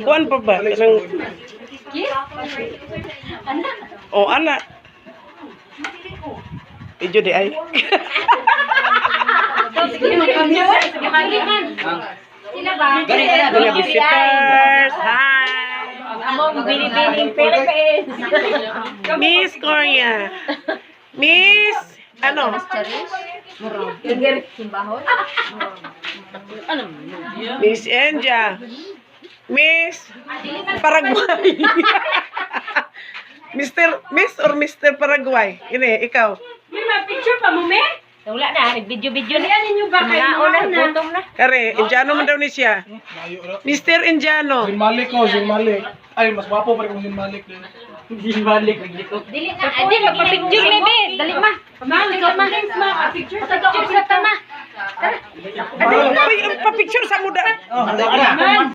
Kuan pa ba? Kanang. Oh, ana. Medyo di ay. Sila ba? Mga visitors. Hi. Among binibining Philippines. Miss Korea. Miss ano? Miss Enja. Miss Paraguay. Mr. Miss or Mr. Paraguay? Ini, ikaw. May ma-picture pa mo, me? Wala na, nag-video-video na. Dalian ninyo ba kayo? Mga una, gutom na. Kare, Indiano man daw ni siya. Mr. Indiano. Zin Malik ko, Zin Malik. Ay, mas wapo pa rin kung Zin Malik din. Dili na, adi, magpa-picture, bebe. Dali ma. Ma, ikaw ma. Ma, picture sa Picture sa tama. Uy, pa-picture sa muda. Oh, Man.